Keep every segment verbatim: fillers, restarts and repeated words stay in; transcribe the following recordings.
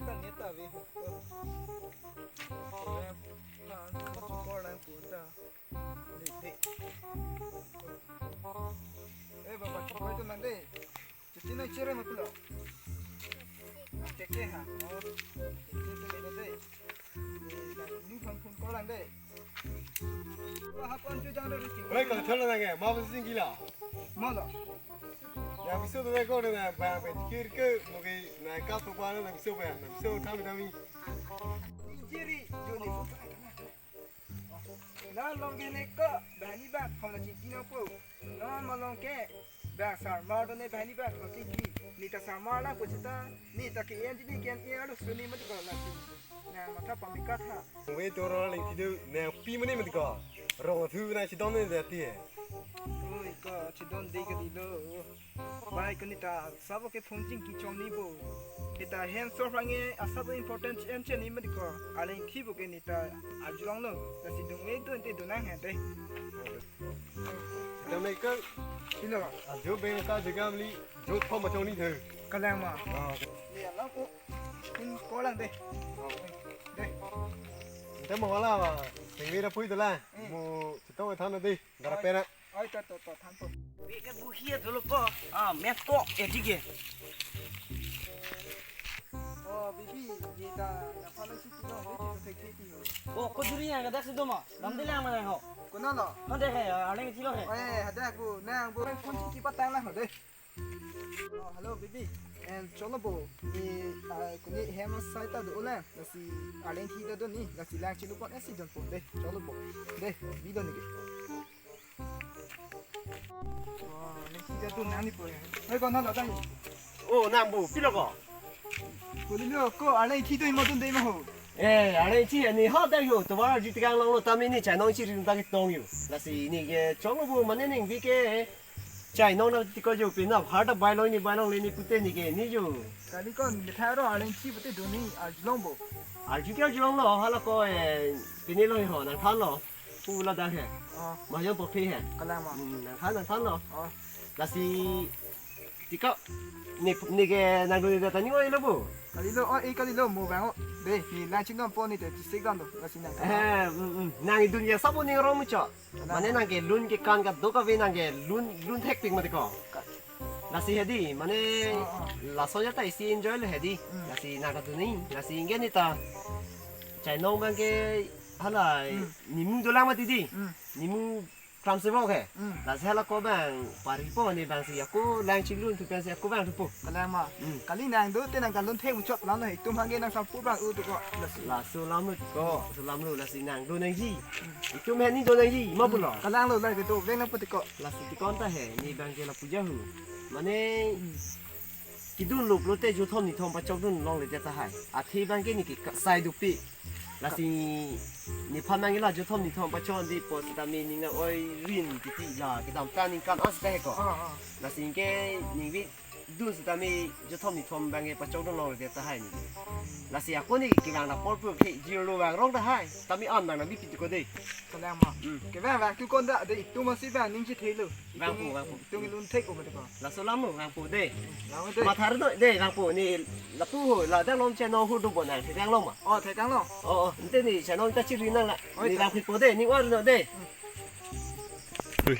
Kan neta ave. Phan, phan chukor lang pun ta. Dei, dei. Eh, baba, chukor tu mang dei. Chuti na chere ma pulo. Keke ha. Oh. Keke tu le dei. Ni phan phone call lang dei. Ba hapon chu jang dei. Oi, kal thol lang e. Ma ba sing gila. Ma lo. Ya bisu tu ko na ba ba kir ke mo ke na ka to pa na bisu ba na bisu thami thami. Jiri, joni. Na long ke ne ko, bani ba, hom na chingki na po. Na ma long ke, ba sarmar do ne bani ba, hom chingki. Neta sarmar la po chita, neta ke en jini ke en ya lo suni mati ko la si. Na matha pamika tha. Wei to ro leng kidu, ne pi mani mati ko. Rong thu na chidon ne dati. Oi ko, chidon dei ke di lo. Bai ko neta sabo ke phone chingki chom ni bo. Neta hem so range asabo important en chen ni mati ko. Aleng khi bo ke neta arjulong lo. Lasi dung e do ente do nang he dei. Dam le ko. Ilo. Ajo beng ka jagam li jo thom ma chong ni the. Kalang ma. Ah. Ni alam ko. Phone call lang dei. Dei. Ente mo wala ba. Sengwi ra pui dola. Hmm. Mo chitong than dei. Gara pena. Oi, to, to, to, thanpo. Bike buhia dolo ko. Ah, met ko, eh, dige. Oh, bibi, ye ta, na pala si kilo, ni kilo tek tek kilo. Oh, ko juri yang kadak si doma. Lam de lang mana ho. Kono lo? Hade he, aling kilo he. Oh, eh, hade aku, nang, bu, phone si kipat tang lah, hade. Oh, hello, bibi. And cholo bo, ni, ah, kuni hem sai ta do lang. Lasi, aling thi ta do ni, lasi lang chinu pot, eh, si jon pot de. Cholo bo. De, bi do ni ke. Oh, ni si jadu nani po ya. Hei, ko na la tang. Oh, nang bu, pilo ko. Ko lilo ko, alai thi to imo tun dei ma ho. Eh, alai thi ni ho dei yo. To ba ji tikang long lo tami ni chai nong chi rin ta ki tong yo. Lasi ni ke chong bu mane ning bi ke. Chai nong na ti ko jo pin na har ta bai long ni bai long le ni pute ni ke ni jo. Kali kon mitha ro alai thi pute do ni arjulong bo. Arju ke arjulong lo hala ko eh pini lo ho nang than lo. Pu la dak he. Oh. Ma yong po phi he. Kalang ma. Hmm, nang than, nang than lo. Oh. Lasi, tiko, ni, ni ke nang dun ni data ni oi lo bu. Kali lo, oh, eh, kali lo, mo bang, oh. Dei, ni lang chinon po ni te, chisik dan do, lasi nang. Eh, hmm, hmm. Nang dun ya sabo ni rong mucho. Kalang. Mane nang ke lun ke kan ka do ka ve nang ke lun, lun thek pik ma tiko. Ka- Lasi hedi, mane, oh, oh, laso ya ta isi enjoy lo hedi. Hmm. Lasi nang ta dun ni, lasi ingge ni ta. Chai nong bang ke, hala, hmm, nimu dolang ma tidi. Hmm. Nimu kram se bok he. Hmm. Lasi hala ko bang pari po ni bang si ako lang chilun tu kan si ako bang tu po. Kalang ma. Hmm. Kali nang do te nang kalun thek muchot lang he tum hangge nang sampu bang u tu ko. Lasi. Laso lam lo ko, so lam lo lasi nang do nangji. Hmm. Itum he ni do nangji, ma pulo. Kalang lo la ke to veng nang putiko. Lasi tikon ta he, ni bang ke la puja hu. Mane, hmm, kidun lo pulote jothom nithom pachok dun longle jata hai. Athe bang ke ni ke ka-, sai dupi. Lasi ni phan nang la jothom nithom pachok di po sitame ning na oi rin titi la kedam ta ning kan as ta he ko. Ah, ah. Lasi ke ni vi dun sitame jothom nithom bang ke pachok dun longle jata hai ni. Lasi ako ni ke bang na por pu ke jir lo bang rong ta hai. Tami an bang na bi piti ko de. Kalang ma. Hmm. Ke bang bang tu kon da de itum masi bang ning ji thelo. Vangpo, vangpo. Itum lun thek ko mate ko. Laso lam lo, vangpo de. Vangpo de. Mathar do de, vangpo ni lapu ho, la dang long chai nong hu do bo nang, thek dang long ma. Oh, thek dang long. Oh, oh, ante ni chai nong ta chiri nang la. Oi, ni ta. Vangpo de, ni or no de. Ui.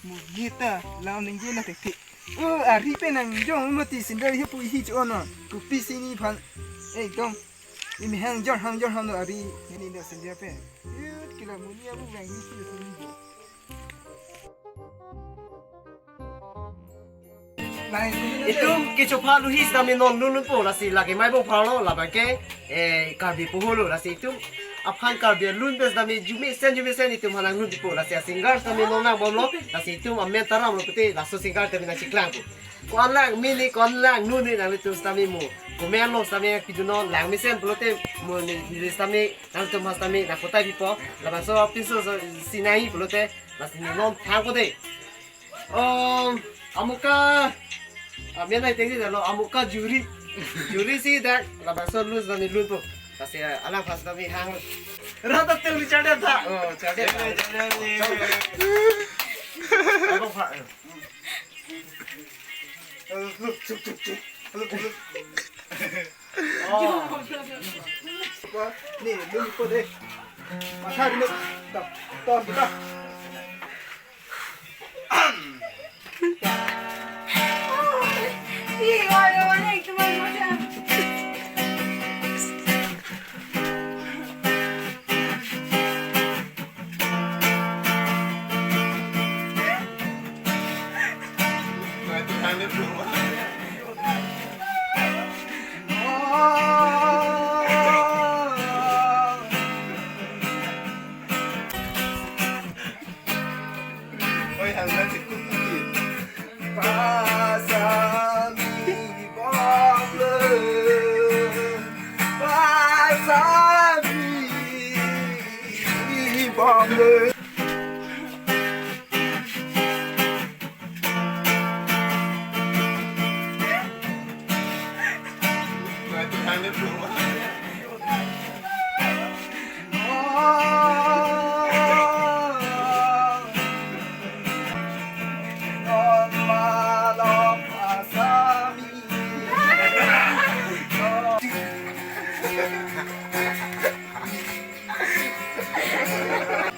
Mo ni ta, lam ning je na thek thek. Oh, ari pe nang jong mo ti sindar hi pu hi cho no. Kupi si ni phan. Eh, dong. Imi hang jor, hang jor, hang no ari. Ni ni da sindar pe. Yut kila mo ni abu vang hi si ni. Itum kecho pha luhi sitame non lun lun po lasi lake mai bong pha lo labang ke, eh, Karbi puhu lo lasi itum aphan Karbi lun bes dame jumi sen jumi sen itum halang lun po lasi a singer sitame non nang bom lo lasi itum amen taram lo pute laso singer tame nang chiklang po. Ko-an lang mini ko-an lang nun ni nang itum sitame mo. Ko men lo sitame pidunon lang mesen pulote mo ni, ni sitame nang itum ha sitame nang kotai pipo labangso piso so sinai pulote. Lasi ni non thang ko de. Um, amuka. Amen ai tengsi lo amuka juri. Juri si dak labangso lus dani lun po. Lasi alang pas kami hang. Rata tel ni chade tha. Oh, chade tha. Chade, chade. Abang pa. Look, look, look, look. Ni, ni ko de. Masa dulu. Dah, ton kita. Oi, hangna chikut chikut. Pasami bomle, pasami bomle.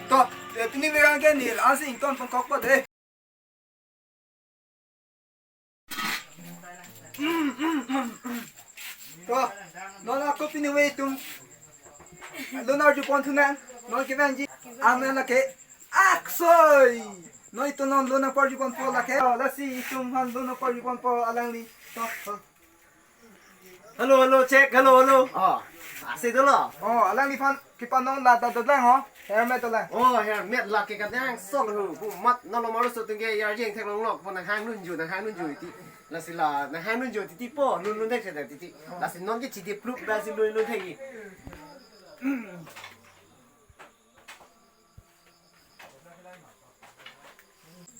To, eh, pini vegan ke nil asing ton pangkok pa de. To, non ako pini we itum lun arjupon thunang, non kevangji, amen lake, aksoi. Non itum non lun arjupon po lake, oh, lasi itum han lun arjupon po alangli. To, to. Hello, hello, check, hello, hello. Oh, asi dolo. Oh, alangliphan kipanong la da da lang ho. Helmet lang. Oh, helmet la ke kadang sol hu. Bu mat nalo maru so tungge yar jeng thek long lok po nang hang nun ju, nang hang nun ju iti. Lasi la nang hang nun ju titi po, nun nun dek sedek titi. Lasi non ke chidi plup lasi lun lun thek i.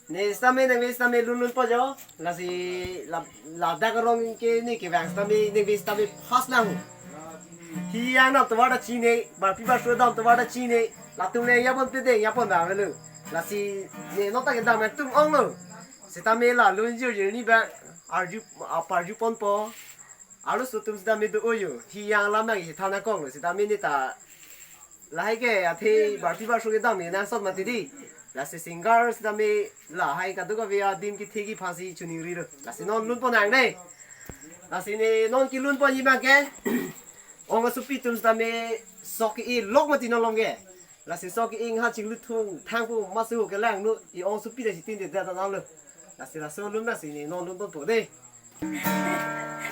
Ne sitame nang sitame lun lun po jo. Lasi la, ladak arong ke ne kevang sitame nang sitame pas nang. Hi yang nam tovar ta chine, barpi barso dam tovar ta chine. Latum ne yapon pede yapon dam lo. Lasi ne nota ke dam tum ong lo. Sitame la lun jir jir ni ba arju, aparju pon po. Arloso atum sitame do oyo. Hi yang lam nang hi thana kong lo. Sitame ne ta lahai ke athe barpi barso kedam ne nang sot mati di. Lasi singer sitame lahai kadokave adim kethe kephan si choningri lo. Lasi non lun pon nang ne. Lasi ne non kelun ponji abang ke. Ong asopi atum sitame sok ke-e lok mati non along ke. Lasi sok ke-e ngha chinglu thung thang pu masu kelang nu i ong asopi ta si tin de da da lo. Lasi laso lun lasi ne non lun pon po de.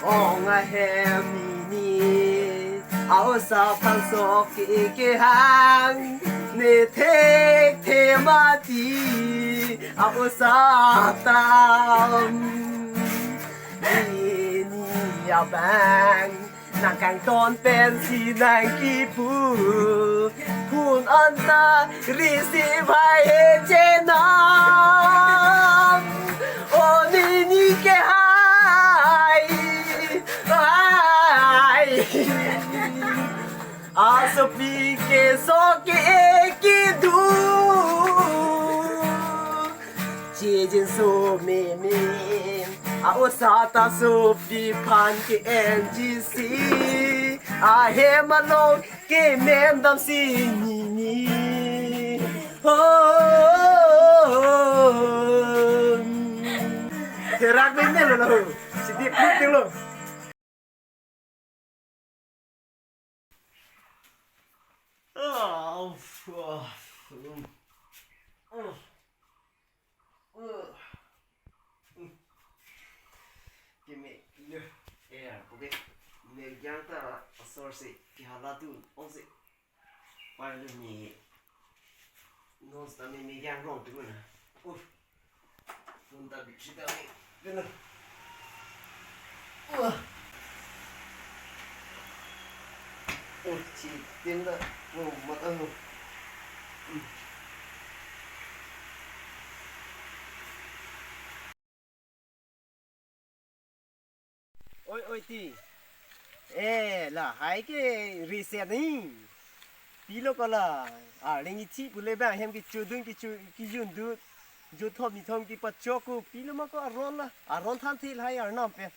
Ong ahem nini, a-osa aphan sok ke kehang, ne thekthe mati, a-osa atam. Nini abang, nang kangton pensi nang kipu. Phun anta receive hai he chenam. O nini ke hai, hai. Asopi ke sok ke-e kedo. Chijin so meme, a-osa ta sopi aphan ke-enji si, ahem along kemen dam si nini. Oh, therak meme lo lo, sidi putting lo. Ah, uff, ah, um, ah, ah, um. Keme, lo, eh, oke. Megang ta asor si, kehala tu, ong si. Pai lo ni. Non sitame megang rong tu na. Uff. Phone ta battery ta ni. Kena. Wah. Oh, chitin ta. Oh, mata ho. Hmm. Oi, oi, ti. Eh, lahai ke reset ni. Pilo ko la. Arleng ithi pule bang hem kechodun kecho kejundun. Jothom nithom kepachok ko. Pilo ma ko aron la. Aron than thil hai arnam pen.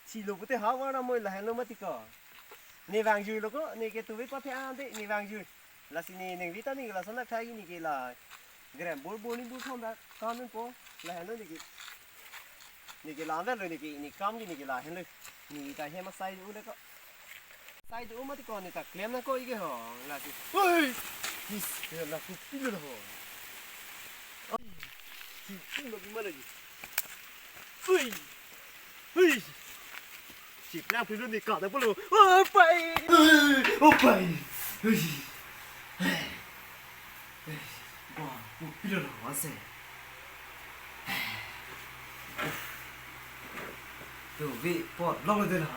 Chilo pute ha war na moi lahai lo mati ko. Ne vangjui lo ko, ne ke tuve pathe ante, ne vangjui. Lasi ne ningve ta ne lason akhai ne ke la. Grem bor bor ni bor thom da kan po. Lahenlo ne ke. Ne ke la avelo ne ke, ne kam ke ne ke lahenlo. Ne ta hem asai do le ko. Sai do mati ko ne ta klem nangkok ke ho. Lasi. Oi! His, ke la kopilo ho. Ai. Kopilo gimana lagi? Hui! Hui! Chiplang pilu ni kau tak perlu. Oh, pai! Oh, pai! Hui! Wah, kopilo lo, ase. Tuve pot long lo de lo.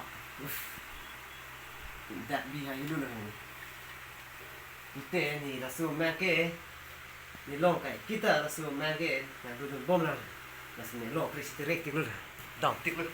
Dak bi hai lo lo. Ante ne laso ma ke. Ne long kai kita laso ma ke. Na dudun bom lang. Laso ne long kre siterek tik lo. Dam tik lo.